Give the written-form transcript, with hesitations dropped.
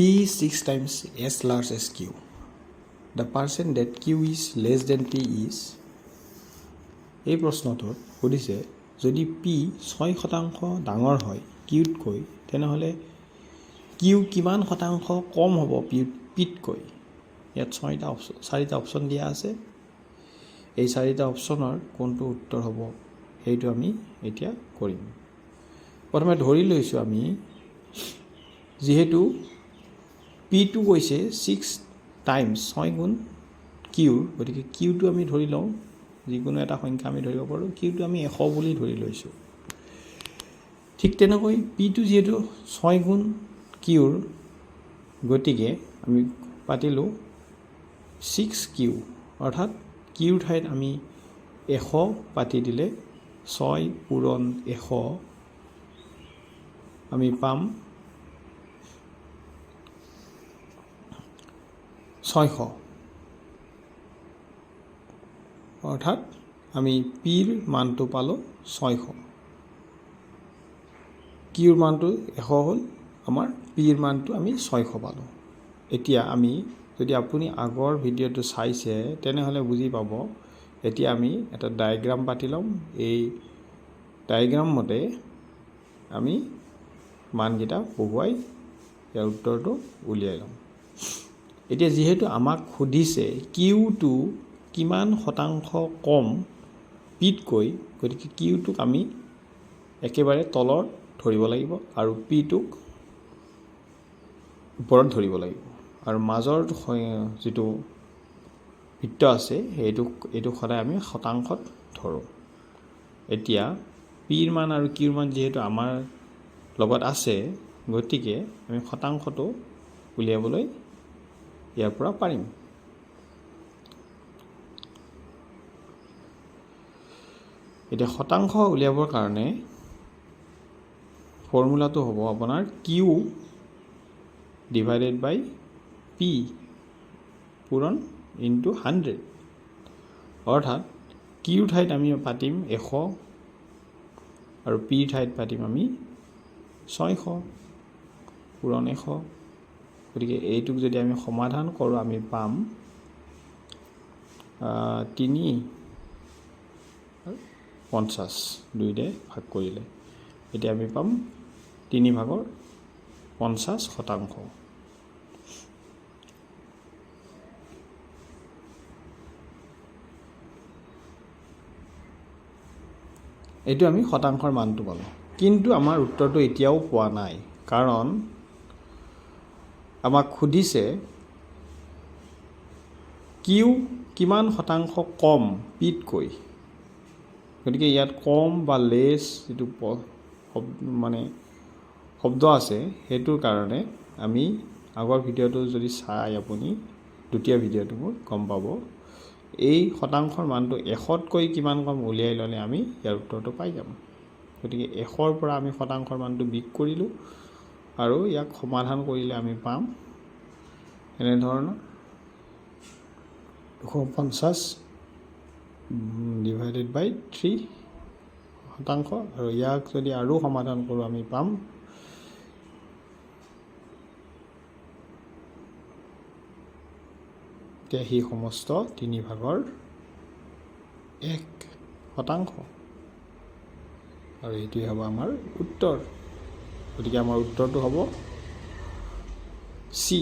P is 6 times as large as Q. The percent that Q is less than P is. এই প্ৰশ্নটোত সুধিছে, যদি P 6% ডাঙৰ হয় কিউতকৈ, তেনেহ'লে কিউ কিমান শতাংশ কম হ'ব পিতকৈ? ইয়াত ছয়টা অপশ্যন, চাৰিটা অপশ্যন দিয়া আছে। এই চাৰিটা অপশ্যনৰ কোনটো উত্তৰ হ'ব, সেইটো আমি এতিয়া কৰিম। প্ৰথমে ধৰি লৈছোঁ আমি, যিহেতু পিটো কৈছে 6 টাইমছ, 6 গুণ কিউৰ, গতিকে কিউটো আমি ধৰি লওঁ, যিকোনো এটা সংখ্যা আমি ধৰিব পাৰোঁ। কিউটো আমি 100 বুলি ধৰি লৈছোঁ। ঠিক তেনেকৈ পিটো যিহেতু 6 গুণ কিউৰ, গতিকে আমি পাতিলোঁ 6 কিউ, অৰ্থাৎ কিউৰ ঠাইত আমি 100 পাতি দিলে 6 পূৰণ 100 আমি পাম 600। অৰ্থাৎ আমি পিৰ মানটো পালোঁ 600। কিউৰ মানটো 100 হ'ল, আমাৰ পিৰ মানটো আমি 600 পালোঁ। এতিয়া আমি যদি আপুনি আগৰ ভিডিঅ'টো চাইছে, তেনেহ'লে বুজি পাব। এতিয়া আমি এটা ডায়েগ্ৰাম পাতি ল'ম। এই ডায়েগ্ৰাম মতে আমি মানকেইটা বহুৱাই ইয়াৰ উত্তৰটো উলিয়াই ল'ম। এতিয়া যিহেতু আমাক সুধিছে কিউটো কিমান শতাংশ কম পিতকৈ, গতিকে কিউটোক আমি একেবাৰে তলত ধৰিব লাগিব আৰু পিটোক ওপৰত ধৰিব লাগিব আৰু মাজৰ যিটো বৃত্ত আছে, এইটো সদায় আমি শতাংশত ধৰোঁ। এতিয়া পিৰ মান আৰু কিউৰ মান যিহেতু আমাৰ লগত আছে, গতিকে আমি শতাংশটো উলিয়াবলৈ ইয়াৰ পৰা পাৰিম। এতিয়া শতাংশ উলিয়াবৰ কাৰণে ফৰ্মুলাটো হ'ব আপোনাৰ কিউ ডিভাইডেড বাই পি পূৰণ ইনটু 100। অৰ্থাৎ কিউৰ ঠাইত আমি পাতিম 100 আৰু পিৰ ঠাইত পাতিম আমি 600 পূৰণ 100। গতিকে এইটোক যদি আমি সমাধান কৰোঁ, আমি পাম 3 50 দুইৰে ভাগ কৰিলে। এতিয়া আমি পাম তিনি ভাগৰ 50%। এইটো আমি শতাংশৰ মানটো পালোঁ, কিন্তু আমাৰ উত্তৰটো এতিয়াও পোৱা নাই, কাৰণ আমাক সুধিছে কিউ কিমান শতাংশ কম পিতকৈ। গতিকে ইয়াত কম বা লেছ যিটো মানে শব্দ আছে, সেইটোৰ কাৰণে আমি আগৰ ভিডিঅ'টো যদি চাই আপুনি, দ্বিতীয় ভিডিঅ'টো মোৰ, গম পাব, এই শতাংশৰ মানটো 100তকৈ কিমান কম উলিয়াই ল'লে আমি ইয়াৰ উত্তৰটো পাই যাম। গতিকে 100ৰ পৰা আমি শতাংশৰ মানটো বিয়োগ কৰিলোঁ আৰু ইয়াক সমাধান কৰিলে আমি পাম এনেধৰণৰ 250 ডিভাইডেড বাই 3% আৰু ইয়াক যদি আৰু সমাধান কৰোঁ, আমি পাম এতিয়া সি সমস্ত তিনি ভাগৰ 1% আৰু এইটোৱে হ'ব আমাৰ উত্তৰ। গতিকে আমাৰ উত্তৰটো হ'ব চি।